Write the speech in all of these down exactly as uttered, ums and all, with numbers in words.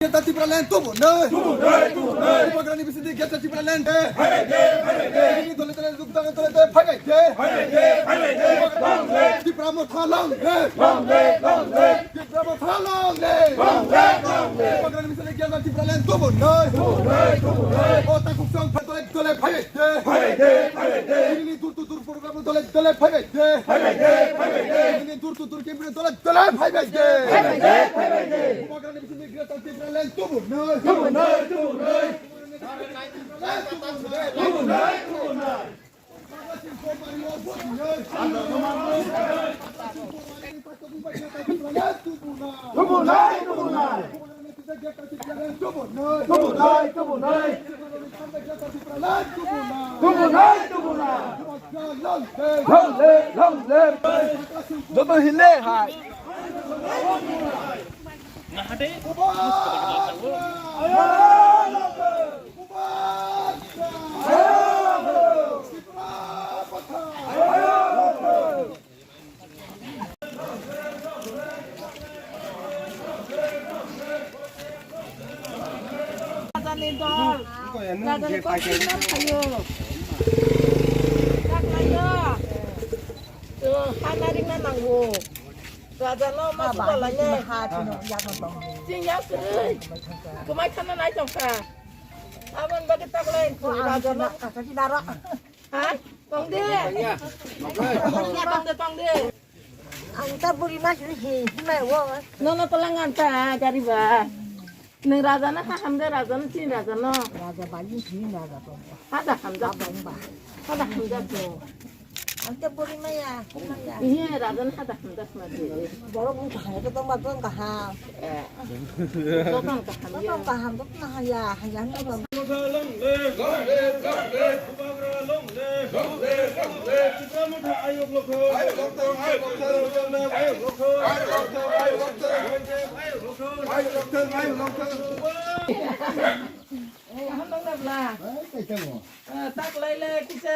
Greater Tipraland tubu nai. Tubu nai, tubu nai. Bubagrani bisingtwi Greater Tipraland de. Hai de, hai de. Bini dole dole, dole dole, dole dole, phai bai de. Hai de, hai de. Tipra Motha long live. Long live, long live. Tipra Motha long live. Long live, long live. Bubagrani bisingtwi Greater Tipraland tubu nai. Tubu nai, tubu nai. O takhuk chwng dole dole, phai bai de. Hai de, hai de. Bini dur tu dur program dole dole, phai bai de. Hai bai de, hai bai de. Bini dur tu dur campaign dole dole, phai bai de. Hai bai de, hai bai de. Bubagrani bisingtwi Greater Tipraland tubu nai. Tubu nai, tubu nai. Tubu nai, tubu nai. Tubu nai, tubu nai. Tubu nai, tubu nai. Tubu nai, tubu nai. Long live, long live. Joto hile hai. Rajani dol. Rajani kok singna phaio. Taklaio. Hana ringna nango. Rajano ma suka lainai. Ching yak kwrwi. Kwmai thana nai tongkha. Aboni bagwi taklai rajano. Ha? Tong de. Tong de, tong de. Ang ta buri ma sini hi, hi mai wo. No, no, tolang anta, gari ba. Nang raja na ha hamda raja na chin raja no. Raja ba ni chin raja to. Hada hamda. Ba ba. Hada hamda to. Ang ta buri ma ya, ma ya. Iya, raja na hada hamda ma de. Borok mung kaham, to tong ba tong kaham. Eh. Totong kaham ya. Totong kaham, totong kaham ya, ya, ya. Long live, long live, long live. Bubagra long live, long live, long live. Tipra Motha ayuk lokho. Ayuk lokho, ayuk lokho. Ayuk lokho, ayuk lokho. Ayuk lokho, ayuk lokho. Kaham nang na bla. Ai, kaisa mo. Ah, tak lai lai kisa.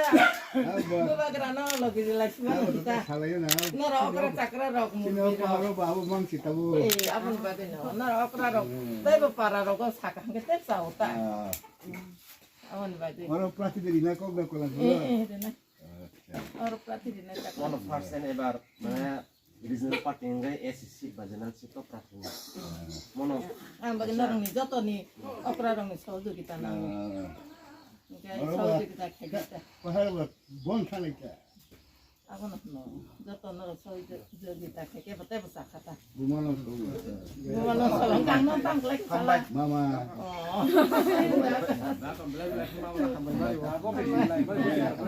Abo. Bubagra no logi lai sima no kisa. Salayo na. Noro okra chakra rok. Sino murti rok. Paro babu mang sitabu. Eh, abon bagwi no. Noro okra rok. Hmm. Tei bo para rok o saka hangke tei chao ta. Ah. Abon bagwi. Oro plastic ri na kok da kola. Eh, eh, de na. Acha. Oro plastic ri na chakra. One of percent ebar, mane, Regional party hwnkhe A C C ba general seat o prarthina. Mono. Ang bagwi norokni jotoni okrarokni sohojogita nango. Ah. Hwnkhe oro ba sohojogita khaikhe ta. Kwthar ba bon thangwi ta. Abono hwno, joto norok sohojogita khaikhe bo teibo sakha ta. Bumano sohojogita. Bumano sohojogita. Ang no tang khlai kha. Mama. Oh.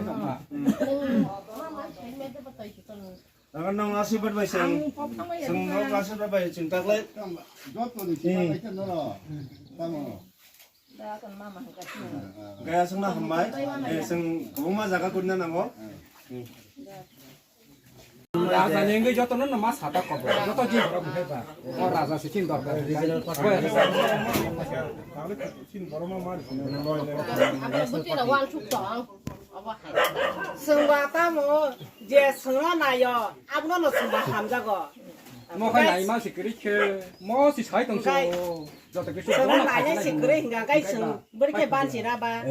Mama. Tagan nang asirbat bai seng. Ang pop thangbai ya. Seng nok asirbat bai seng taklai. Joto ni sima bai ta noro. Tamo. Da kan mama hangka sini. Gaya seng na hambai. Eh, seng kwbangma jaga kurina nango. Raja ni wngwi joto no ma sata kobo. Joto jin borok bwkhai ba. O raja se chin dorkar. Chwng ba tamo je chwngno naio, abono no chwngba hamjago. Mo khai nai ma se kwrwi khe, mo si sai tong so. Joto khe chwngno nainai se kwrwi hwnkha khe chwng bwrwi khe banchina ba.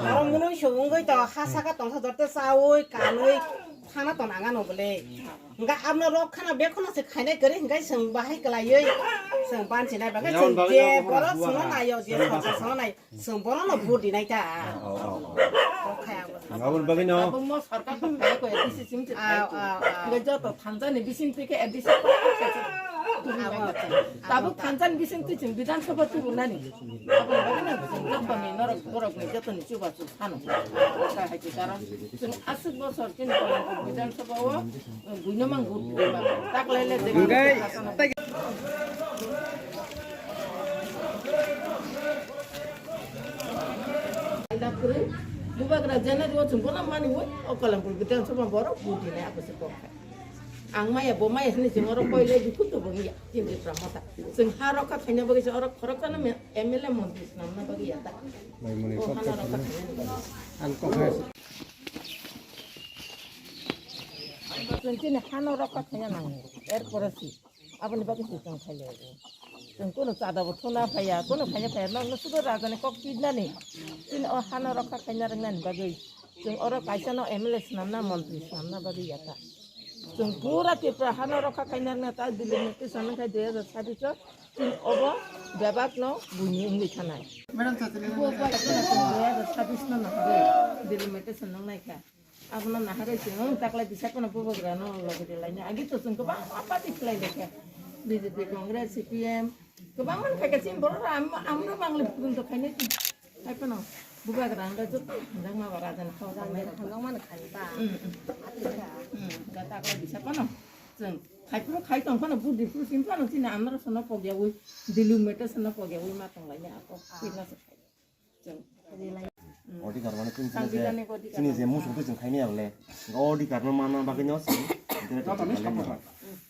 Oro munui se wngwi to ha saka tongsa joto chaui kanwi thana tong nang ano bwle. Hwnkha abono rok khana bekhano se khainai kwrwi hwnkhe chwng bahai kwlaiwi chwng banchina ba khe chwng je borok chwngno naio, je sorkar chwngno naio. Chwng bono no vote rinai ta. Oh, oh, oh. Kok khai abo. Aboni bagwi no. Abo mo sarkar to khai ko, A D C sing se khai ko. Ah, ah, ah. Hingke joto thansa ni bising twi ke A D C ko khai se. Abo. Tabuk thansa ni bising twi chwng Bidhan Sabha tubu nani. Aboni bagwi no chwng joto ni norok borok ni joto ni chuba chu sano. Kok khai hai ke karon. Chwng aswk bosor chini Bidhan Sabha o. Buino mang gur gur ba. Tak lai lai de. Hingke. Bubagra jena ro chwng bono mani o, o Kalamkul Bidhan Sabha borok buti nai ako se kok. Ang maya bo maya hini chwng oro koi lai dukhu to bo ya. Chini Tipra Motha. Chwng ha rokha khaina bagwi se oro khorok kana M L A montri swnamna bagwi ya ta. Bai muni kok hana rokha khaina. Ang kok hai. Chwng chini hano rokha khaina nango. Er pore si. Aboni bagwi se chwng khai lai. Chwng kunu chada bo thuna phaiya, kunu phaiya phaiya, nokno sudo rajani kok pidnani. Chini o hano rokha khaina rwngnani bagwi. Chwng oro kaisa no M L A swnamna, montri swnamna bagwi yata. Chwng pura Tripura hano rokha khaina rwngna ta delimitation wngkha dui hajar sabbish o. Chwng obo bebak no buini wngwi thanai. Madam, satri. Bo bai chwng dui hajar sabbish no nahagwi delimitation nangnaikha. Abono naharwi chwng taklai bisa kono bubagra no logi de laina. Agi to chwng kwbang party khlai lekha. B J P, Congress, C P M, kwbang man khaika chini borok ram-, amro mangle phudun to khaina chini. Hai phano bubagra ang da joto hanjak ma bara jan khao jang. Hanjak ma khaina ba. Hmm, hmm. Atika. Hmm, da taklai bisa phano. Chwng khai phuru khai tong phano budi phuru sim phano chini amro sono pogya wi, dilu mete sono pogya wi ma tong laina ako. Chwng. Odhikar mane chini, chini je, chini je musuk twi chwng khaimaya bole, odhikar no manna bagwi no chwng,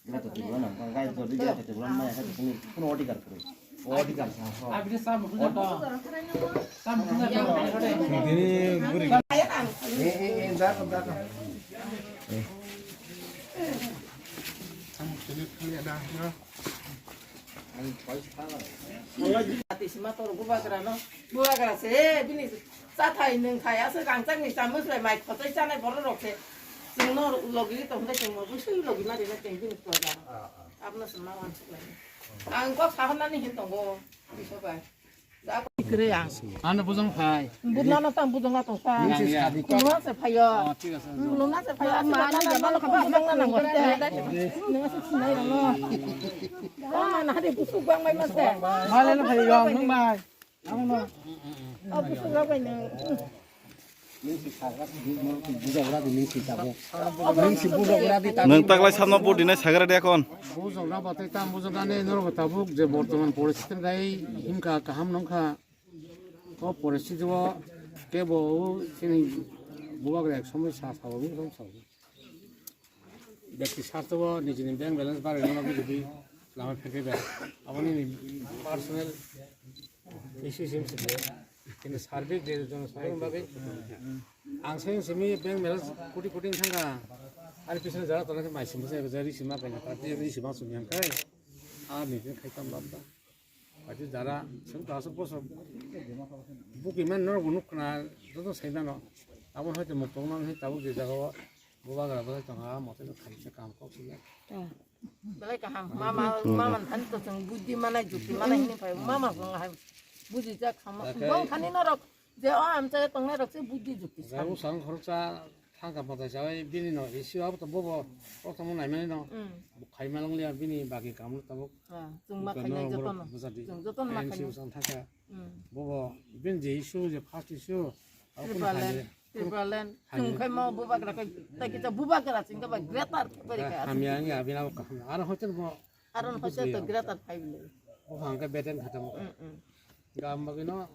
gira to tibula nang, gai to gira to tibula maya kha chini kuno odhikar kwrwi. Odhikar sa. Bini buri. Ati sima toro bubagra no, bubagra se, eh, bini chathai nwngthai, aswk rangchak ni chamus bai mai khochai chanai borok rok se, chwng no logi tong khe chwng bo bwswk logi ma rina chwng bini proja. Abno se ma wansuk lai. Ang kok sahornani hin tongo, biso bai. Kwrwi ang. Ano bujong phai. Budna no tang bujong atong sa. Yang, yang. Luna se phayo. Oh, thik ase. Luna se phayo. Ama ano jaba no kha bujong na nango. Nang se sinai rano. Ama na hade busuk bang mai ma se. Male no phayo yang nung mai. Ang no. Oh, busuk bang mai nang. Nwng taklai samno vote dinai sagra de kon. Bujokna batai tam bujoknani norok tabuk je bortoman poristiti bai himkha kaham nongkha. O poristiti o kebo chini bubagra ek somoi sa sao, ek somoi sao. Bekti sartho o nijini bank balance barai nangma bujidi lama pherkhe ba. Aboni personal issue sim sidi. Kintu service je jono saboni bagwi ang sai simi bank balance koti koti thangka. Ari pisne jara tona mai sim sai jari sima kai ta jari sima sumi ang kai. Ani khai tam bab da. Ati jara sing ta asuk bosor buki man norok nuk khna joto sai nano. Abo hoite muk tong nang hai tabuk je jaga o bubagra bo tong ha mote no khamsa kam kok sini. Belai kaham mama mama thani to chwng buddi manai jukti manai hini phai mama chwng hai buji jak khama bong thani norok je o amchai tongnai rok se buddi jukti. Rabu sang khoroksa thangka patai chawai bini no isi abo to bobo o tamo naimani no khai malong liya bini bagi kam tabuk. Chwng ma khainai jotono. Chwng jotono ma khainai. Bobo ben je issue je first issue. Tripura land, Tripura land. Chwng khai ma bubagra khai ta kita bubagra chwng ba greater bari ka. Hamya ang ya bina ka. Aro hotel mo. Aro hotel to greater khai bile. O hangka beten khatam. Gam bagino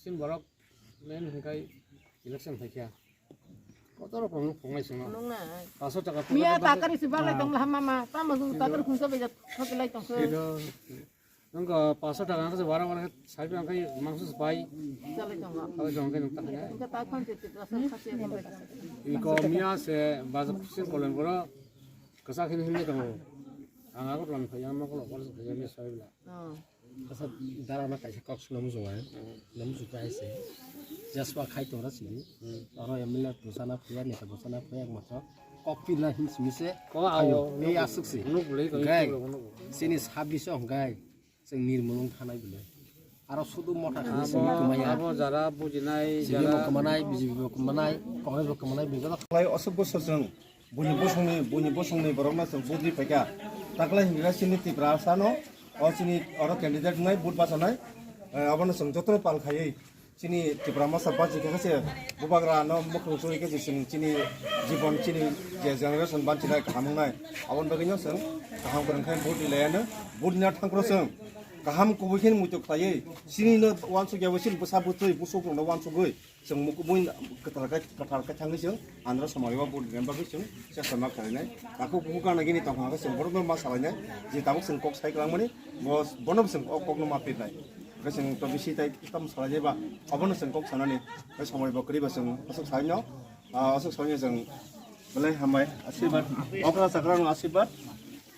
sin borok len hingkai election phaikya. Kotorok phungnai songno. Nungnai. Paso taka miya takari si balai tong lama ma tamo takari khungsa beja thokilai tong. Nang ko paso taka ang wara wara sabi ang kai mangso pai. Chalai tong. Chalai tong kai nang takari. Iko miya se baza kusin kolen koro. Kasa kini hini tong. Ang aku tuan kaya mau kalau kalau kaya miya sabi la. Asa dara na kaisa kok suna muchung ai. Na muchung kai se. Jaswa khai tora sini. Oro M L A bosana phuya neta bosana phuya mato. Kok pila hin simi se. Ko ayo. Ei asuk si. Nuk bule ko. Gai. Sini sabbish ong gai. Sing nirmulung thanai bile. Aro sudu mota khani simi kumaya. Abo jara bujinai jara. Simi kumanai, B J P bo kumanai, Congress bo kumanai, B J P. Lai asuk bosor jeng. Buini bosongni, buini bosongni borokno chwng vote ri paikha. Takle hinkhe chini Tiprasano, o chini oro candidate wngnai, vote bachanai, eh, abono chwng jotono pal khaiwi chini Tipra masa bachi khe se bubagrano mukhung twi khe chwng chini jibon chini je generation banchinai kaham wngnai. Aboni bagwino chwng kaham kwrwng khe vote ri laiano, vote rina thangphro chwng kaham kubui khe muitu khlaiwi chinino uansukya bai chini bwsa bwtwi busukrokno uansugwi. Chwng mukubui kwtal khe, kwtal khe thangwi chwng andro samari o vote rwna bagwi chwng chesta ma khlainai. Takhuk bukhuk gana gini tongkha khe chwng borokno ma salainai je tabuk chwng kok sai kwlangmani bo, bono chwng o kokno ma pirnai. Hwnkhe chwng to bisi tai tamo salainai ba obono chwng kok sanani tei samari bo kwrwi ba chwng aswk salaino, ah, aswk salaino chwng belai hambai asirwad okra chakra no asirwad.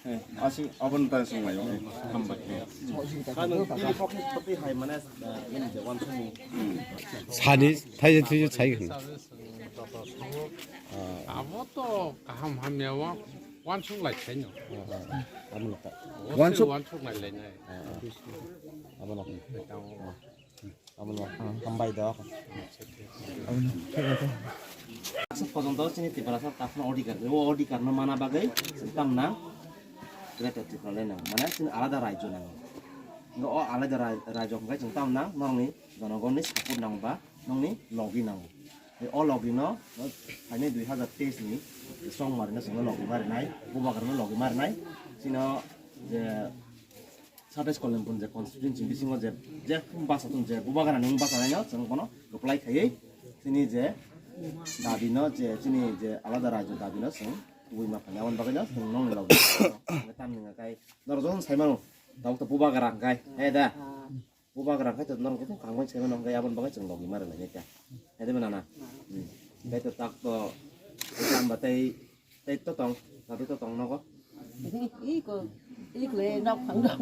Eh, asi aboni ta sung layo. Hambai. Kanu tini pokni pati hai mane, eh, ini je wan sung. Sani thaije thaije sai khna. Abo to kaham hamya wa wan sung lai sai no. Aboni ta. Wan sung wan sung lai lai nai. Aboni. Abono hambai da. Abono thik ache. Aswk pojonto chini Tiprasa takhno odhikar, o odhikar no mana bagwi chwng tamna Greater Tipraland nango, mane chini alada rajyo nango. Ngo o alada ra-, rajyo hwnkhe chwng tamna norokni jonogonni support nango ba nongni logi nango. O logi no phaini dui hazar teis ni chongmari no chwngno logi marinai, bubagra no logi marinai. Chino je Sadais Kalyapur je constituency bisingo je, je basa tong je bubagra ni basa naino chwng bono reply khaiwi chini je dabi no je chini je alada rajyo dabi no chwng tubui ma phanya wan bagwi no chwng nong ni logi tam ni kai norok jon sai mano tabuk to bubagra kai he da bubagra kai to norok to kangbai sai mano kai abon bagwi chwng logi mara lai ka he de nana kai to tak to tam batai Tei to tong, tei to tong nogo. Iko, iko le nok phang dong.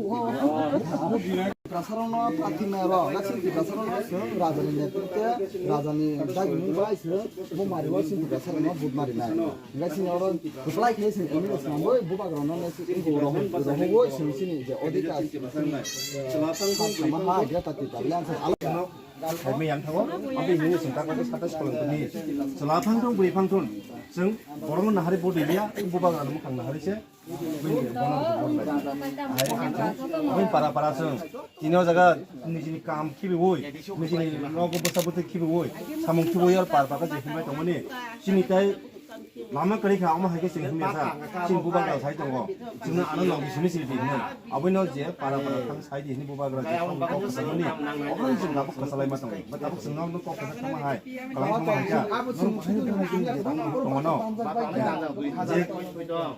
Tiprasarokno pratina rok, na sini Tiprasarokno swng rajani netritwe, rajani dagimung bai swng, bo mario sini Tiprasarokno vote marinai. Hingke sini oro reply khe sini M L A swnamwi bubagrano ne sini rohogwi swng sini je odhikar. Sama ha, dia tati tabli answer. Khaimai yang thango, abo hinwi chwng tak khe Sadais Kalyapur ni chwla phang thung, bui phang thung, chwng borokno nahari vote riliya, bubagrano mwkhang nahari se, bini bono vote lai. Hai, hai, hai, para, para chwng, tini o jaga nijini kam khibiwi, nijini nogo bwsa bwtwi khibiwi, samung khibiwi, ar par, par khe je himlai tongmani, chini tai Lama kwrwi kha, omo hai khe chwng himya sa, chini bubagra sai tongo. Chwngno ano logi simi siri di hino. Aboino je para para thang sai di hini bubagra je thang kok kwchangmani. Okhai chwng tabuk kwchalai ma tongo. Ba tabuk chwng no kok kwchak thangma hai. Kwlang thangma hai kha. Norok hai hai chwng tongo no. Je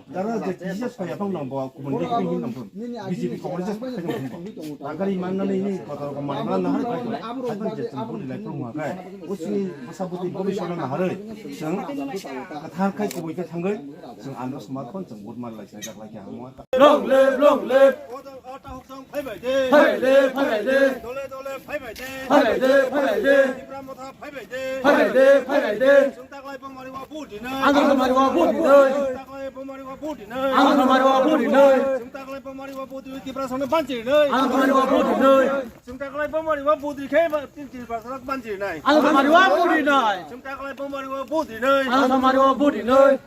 dara je kisa soya phang nang bo kubun de khe hin nang thun. B J P Congress je phai nang thun. Nagari manna nei nei kotor ko manna na hai phai. Hai phai je chwng budi lai phung ha khai. Usni bwsa bwtwi bobiswrno naharwi chwng kwthar khai kubui khe thangwi chwng andro smartphone chwng vote mar lai chai jak lai khe hamo. Long live, long live. O dol o ta huk song phai bai de. Phai bai de, phai bai de. Dole dole phai bai de. Phai bai de, phai bai de. Tipra Motha phai bai de. Phai bai de, phai bai de. Chwng taklai bomari wa vote rinai. Ang bomari wa vote rinai. Chwng taklai bomari wa vote rinai. Ang bomari wa vote rinai. Chwng taklai bomari wa vote rinai. Tipra songno banchi rinai. Ang bomari wa vote rinai. Chwng taklai bomari wa vote rikhe ba tin tin bar sarak banchi rinai. Ang bomari wa vote rinai. Chwng taklai bomari wa vote rinai. Ang bomari wa vote rinai.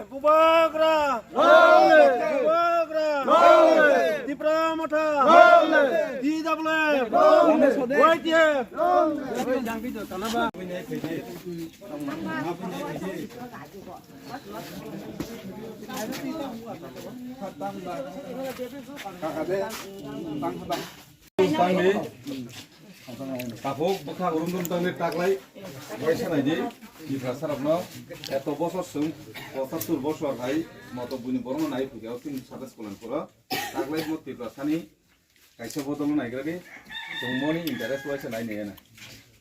Bubagra. Long live. Bubagra. Long live. Tipra Motha. Long live. D W F. Long live. Y T F. Long live. Tangni takhuk bwkha urum dum tangni taklai waisa naidi Tiprasarokno eto bosor chwng pochattor bosor hai moto buini borokno nai phikha o chini Sadais Kalyapuro taklai bo Tiprasani kaisa bodolno naigradi chwng moni interest waisa nai nai na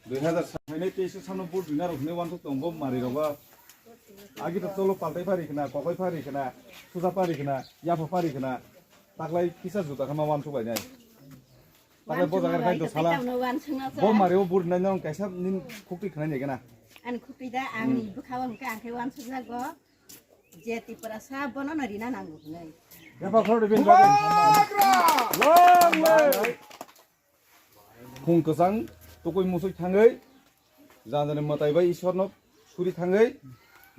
dui hazar sa. Haino teisa sano vote rina rok hinwi wansuk tongo mari rogo. Agi to cholo paltai phari khna, kokoi phari khna, suja phari khna, yapha phari khna. Taklai kisa juta khe ma wansuk lainai. Taklai bo jaga khai to sala. Bo mari o bur nai nong kaisa nin khukti khnai ne gana. Ani khukti da ang ni bwkha o hwnkhe ang khe wansuk jago. Je Tiprasa bono no rina nango hwnwi. Yapha khoro de bin. Long live. Khung kwchang tukui musui thangwi, janjani mwtai bai Ishwarno suri thangwi,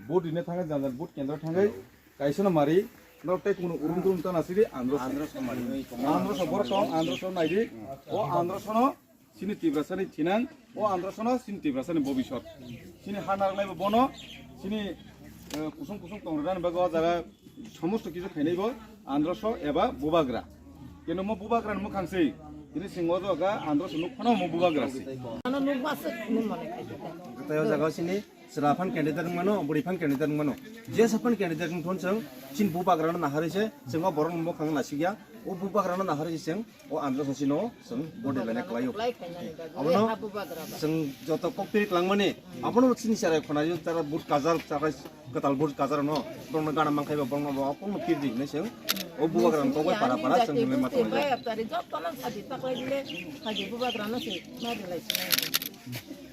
vote rina thangwi, janjani vote kendro thangwi, kaisano mari, norok tei kunu urum turum tana sidi, andro andro samari, andro sa borok tong, andro sa naidi, o andro sono sini Tiprasani thinang, o andro sono sini Tiprasani bobisot. Sini ha narwknai bo bono, sini, eh, kusung kusung tong rwna bagwi o jaga somosto kisu khainai bo androso eba bubagra. Keno mo bubagra ni mukhang sei. Tini singo do ga androso nuk phano mo bubagra sei. Ano nuk masuk ni mone khai. Tayo jaga sini Chwla phan candidate wng mano, bwrwi phan candidate wng mano. Jesa phan candidate wng thun chwng, chini bubagrano naharwi se, chwng o borokno mwkhang nasikya, o bubagrano naharwi se chwng, o Andhra sasino chwng vote laina kwlaio. Abono chwng joto kok twi kwlangmani, abono chini cherai khwnaio, tara vote kajal, tara kwtal vote kajalrokno, borokno gana mankhaiba, borokno bo kokno pirdi hinwi chwng, o bubagrano kokbai para para chwng hinwi ma tonglaijak. Jotono sadi taklaidile, sadi bubagrano se, ma rilai sinai.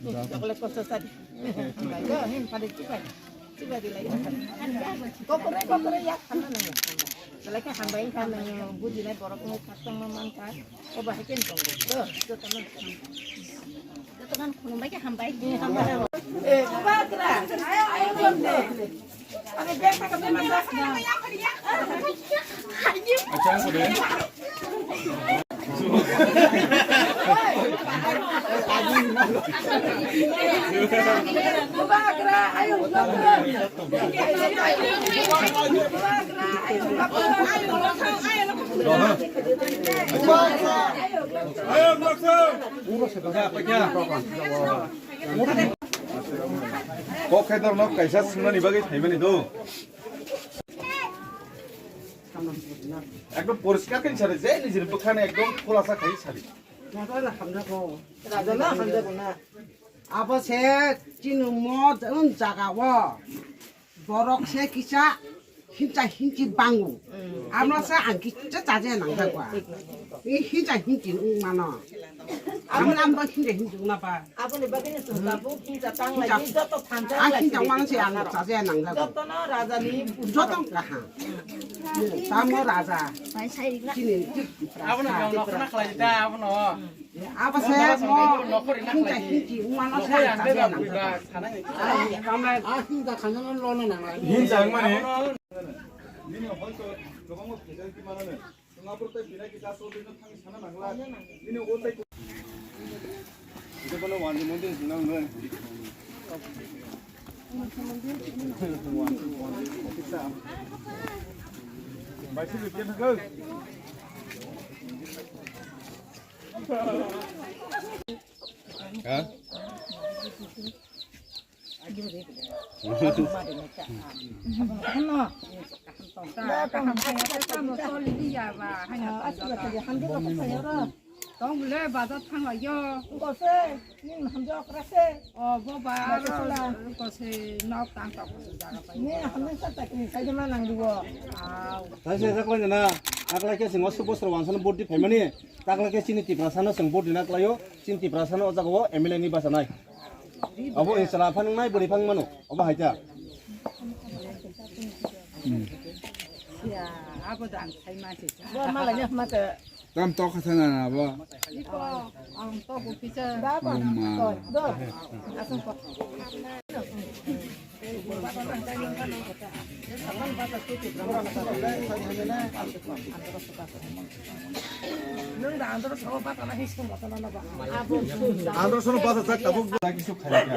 Chocolate kosto sadi. Hambai, go, hin, pade, chibai. Chibai di lai. Kokore, kokore, yak, hambai nang. Selai ke hambai, kan nang, bujinai borok nang, kastong nang, man, kan. O bahai ken tong. Go, joto nang. Joto kan, khulumbai ke hambai. Eh, bagra. Ayo, ayo, ayo. Kok khe norok kaisa swngnani bagwi phaimani do. Ekdom poriskar khe sari, je nijini bwkhani ekdom khulasa khai sari. Raja na hamjago. Raja na hamjago na. Abo se chini mo jaga o. Borok se kisa hincha hinchi bangu. Amla sa ang kisa chaje nang thakwa. I hincha hinchi ung mano. Amo nam do hincha hinchi ung napa. Aboni bagwi ni sung tabuk hincha tang lai joto thansa. Ang hincha mang se ang chaje nang thakwa. Joto no raja ni joto kaha. Tamo raja. Chini. Abono nang nokna khlai da abono. Abo se mo hincha hinchi umano sa chaje nang. Hincha hincha khanjano lona nang. Hincha wngmani. Nini hoito kwbangma facility manano. Singapore tei bina kita so bino thang sana nangla. Nini o tei. Ito kono wandi mondir sinang no. Tong bwle bazar thang lai yo. Wngkha se, nini hamjak okra se. O bo ba aro wngkha se nok tang tok se jaga pai. Nini hamjak sa tak ni sai ma nang duo. Au. Sai se jak lai na. Aklai khe sing o su bosro wansano bodi phaimani. Takla khe chini Tiprasano chwng vote rina klaio, chini Tiprasano o jaga o M L A ni bachanai. Abo insala phang nai bwrwi phang mano, obo hai ta. Ya, abo dan sai ma se. Bo malai nya ma ta. Tam tok kha sana na bo. Iko, ang to bu pisa. Da ba. Oh, ma. Do. Asung ko. Andro sono basa chak tabuk da kisu khaina.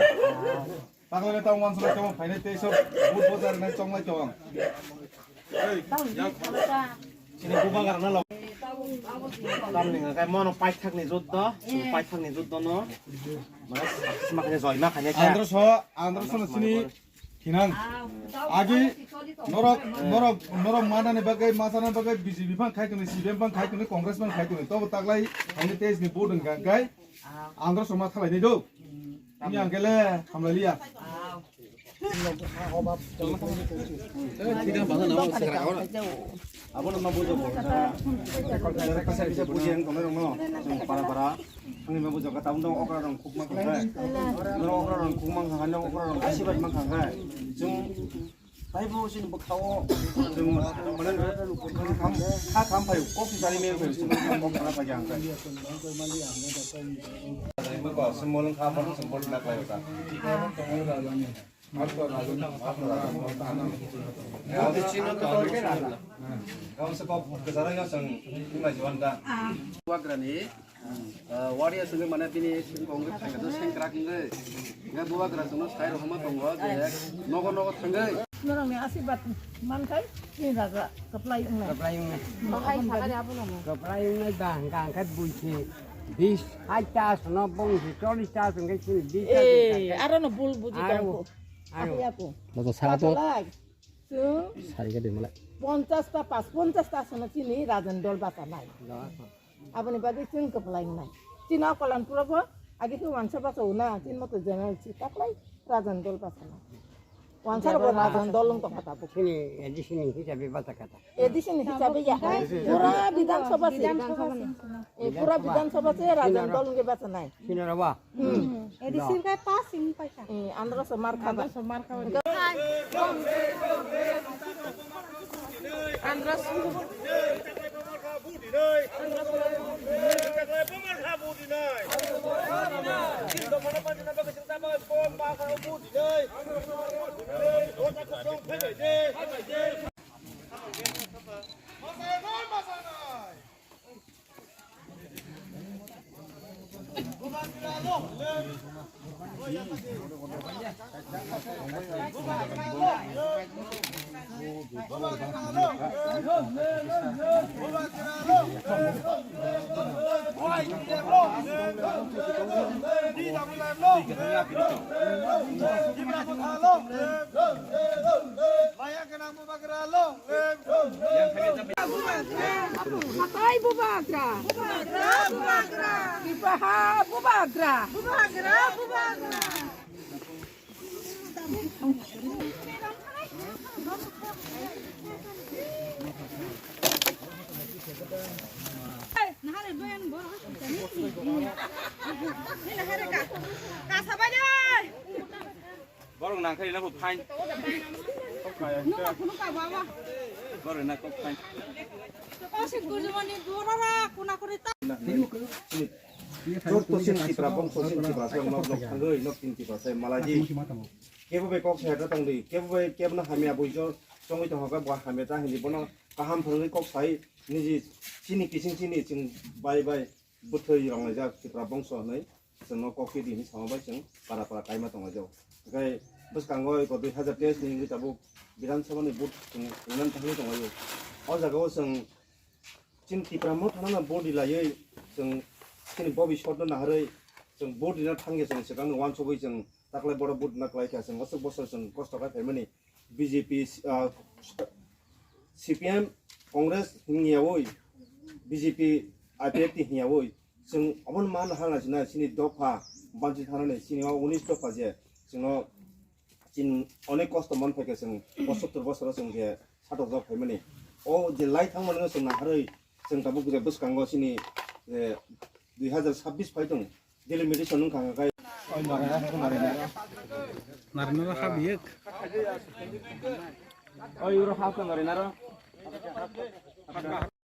Pagla le tang wan sala tang phainai tei sok but bojar nai chonglai tong. Chini bubagrano lo. Tamni hwnka khe mono paithakni juddo, paithakni juddo no. Mane sakma khe joima khainai kha. Andro so, andro so no chini thinang. Agi norok, norok, norok manani bagwi, masana bagwi B J P phang khai tongni, C P M phang khai tongni, Congress phang khai tongni. Tobo taklai khainai tei chini vote hwnka khe andro so ma thalai ni do. Ani ang kele hamlai liya. Abono ma bujo bo. Kisa kisa buji ang tongmai rokno. Chwng para para. Ani ma bujo ka tamno okra rong khukma khangkhe. Noro okra rong khukma khangkhe, noro okra rong asibad ma khangkhe. Chwng taibo chini bwkhao chwng mane kham, kha kham phaio, kok sari me phaio, chwng kok khana phaikhe ang khe. Semolong kha, semolong kha. Bubagrani, ah, waria songwi mane bini sengkrak wngwi, hwnkhe bubagra chwngno sai rohorma tongo je nogo nogo thangwi. Norokni asirwad mankhai chini raja kwplai wngnai. Kwplai wngnai. Kwplai wngnai ba hwnkha hwnkhe buisi bis, sait ta aswkno bongsi chollish ta aswk hwnkhe chini bis ta. Eh, aro no bul buji tongo. Ayo. Boto sa to. Katalai. Chwng sari ga de malai. Ponchash ta pas, ponchash ta sono chini Rajan dol bachanai. Aboni bagwi chwng kwplai wngnai. Chini o Kalanpuro bo agi khe wansa bacha wna, chini moto general si taklai Rajan dol bachanai. Wansa rok Rajan dol wng tongkha tabuk. Chini A D C ni hisabe bacha kata. A D C ni hisabe ya. Pura Bidhan Sabha se. Eh, pura Bidhan Sabha se Rajan dol wngwi bachanai. Sinaraba. Hmm. A D C kai pass wng paikha. Eh, andro so mar khaba. Andro so mar khaba. Andro so. Maya kenang bubagra long. Hatai bubagra. Bubagra, bubagra. Kipaha bubagra. Bubagra, bubagra. Borok nang khe rina bo fine. Borok na kok fine. Joto chini Tipra bongso, chini Tipra se nok nok thangwi nok chini Tipra se malaji. Kebo bai kok se heta tongdi, kebo bai kebo no hamya buijo chongwi tongkha, bo hamya ta hindi bono kaham phwrwngwi kok sai niji chini kising chini chwng bai bai. Bwthwi rwnglaijak Tipra bongso hwnwi chwngno kok khe di hwnwi sama bai chwng para para kaima tonglaijak. Hwnkhe bwskango eko dui hazar teis ni wngwi tabuk Bidhan Sabha ni vote chwng wngnani thangwi tonglaio. O jagao chwng chini Tipra Motha no vote rilaiwi chwng chini bobiswt no naharwi chwng vote rina thangya chwng swkang no uansugwi chwng taklai borok vote rina kwlaikha chwng aswk bosor chwng kosto khai phaimani. B J P, ah, C P M, Congress hwnyawi, B J P, I P F T hwnyawi, chwng omono man hana sina chini dopha banchi thanani chini o unis dopha je chwngno chin onek kosto man phaikha chwng pochattor bosoro chwng je satokjak phaimani. O je lai thangmani chwng naharwi chwng tabuk je bwskango chini, eh, dui hazar sabbish phai tongo. Delimitation wngkha hwnkhai. Narwknano ha biyek. Oi, uro ha tong rinaro.